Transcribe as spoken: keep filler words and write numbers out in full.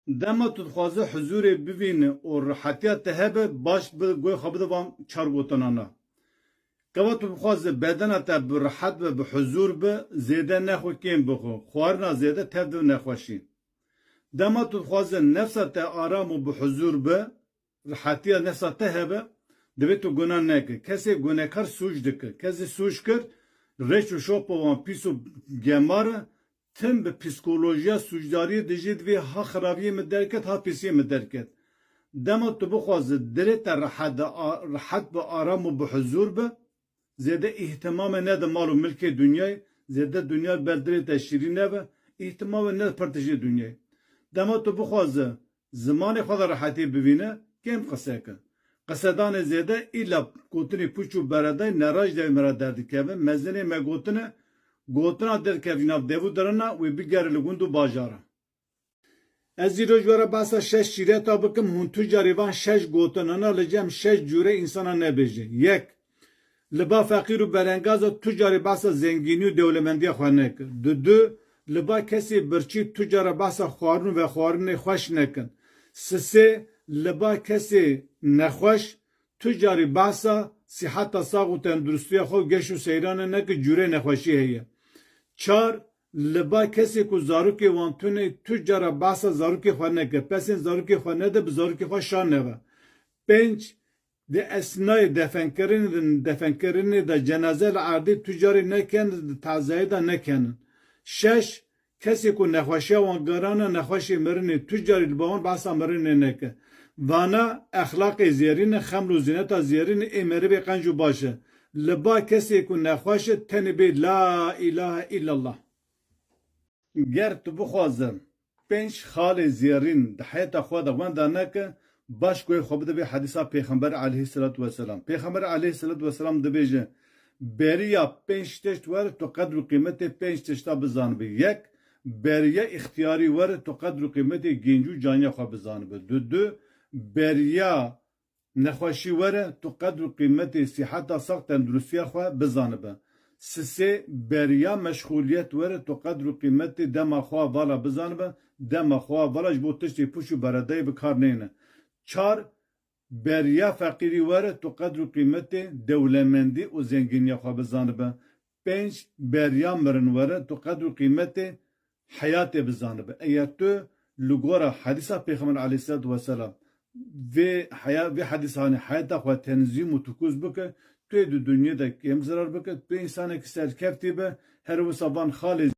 Dema tu dixwaze huzûrê bivîne û rihetiya te hebe, baş bi guhê xwe bide van çar gotinana. Gava tu bixwaze bedena te bi rihet be, bi huzûr be, zêde nexwe, kêm bixwe. Xwarina zêde tev dibe nexweşî. Dema tu dixwaze nefsa te aram û bi huzûr be, rihetiya nefsa te hebe, divê tu guna neke. Kesê gunekar sûc dike. Kesê sûc kir, reş û şopa wan pîs û gemar e, tim bi psîkolojiya sûcdariyê dijî divê ha xirabiyê min derket, ha pîsiyê min derket. Dema tu bixwaze dilê te rihet de a-, rihet be, aram û bi huzûr be, zêde îhtimamê nede mal û milkê dinyayê, zêde dinya ber dilê te şîrîn nebe, îhtimamê nede pirtiştê dinyayê. Dema tu bixwaze zimanê xwe de rehetî bivîne, kêm qise ke. Qisedanê zêde îla gotinê pûç û beredayî neraş devê me re derdikeve. Mezinê me gotine, gotina derkevî nav dev û dirina wê bigere li gund û bajara. Ez îro ji we re behsa şeş şîreta bikim, hûn tu carî van şeş gotinana li cem şeş cûre însana nebêje. Yek, li ba feqîr û berengaza tu carî behsa zengînî û dewlemendiya xwe neke. Du du, li ba kesê birçî tu cara behsa xwarin û vexwarinê xweş nekin. Sisê, li ba kesê nexweş tu carî behsa siheta sax û tenduristiya xwe û geş û seyrane neke, cûrê nexweşî heye. Çar, li ba kesê ku zarokê wan tune tu cara behsa zarokê xwe neke. Pesên zarokê xwe nede, bi zarokê xwe şa neve. Pênc, di esnayê defenkirinê de, defenkirinê de cenaze li erdê tu carî neken, di tazayê de nekenin. Şeş, kesê ku nexweşiya wan giran e, nexweşê mirinê tu carî li ba wan behsa mirinê neke. Vana exlaqê zêrîn e, xeml û zîneta zêrîn e, ê merivê qenc û baş e. Li ba kesê ku nexweş e, tenê bê la îlahe îllallah. Ger tu bixwaze pênc xalê zêrîn di heyeta xwe de wenda neke, baş guhê xwe bide vê hedîsa Pêxember aleyhisselatu vesselam. Pêxember aleyhisselatu vesselam dibêje, beriya pênc tişt were tu qedr û qîmetê pênc tişta bizanibe. Yek, beriya îxtiyarî were tu qedr û qîmetê gêncî û caniya xwe bizanibe. Du, du, beriya nexweşî were tu qedr û qîmetê siheta sax, tenduristiya xwe bizanibe. Sisê, beriya meşxuliyet were tu qedr û qîmetê dema xwe vala bizanibe, dema xwe vala ji bo tiştê pûç û beredayê bi kar neyne. Çar, beriya feqîrî were tu qedr û qîmetê dewlemendî û zengîniya xwe bizanibe. Pênc, beriya mirin were tu qedr û qîmetê heyatê bizanibe. Eger tu li gora hedîsa Pêxember aleyhisselatu vesselam vê heya-, vê hedîsanê heyata xwe tenzîm û tukuz bike, tu yê di dinyê de kêm zirar bike, tu yê însanekî serkeftî be, her wisa van xalê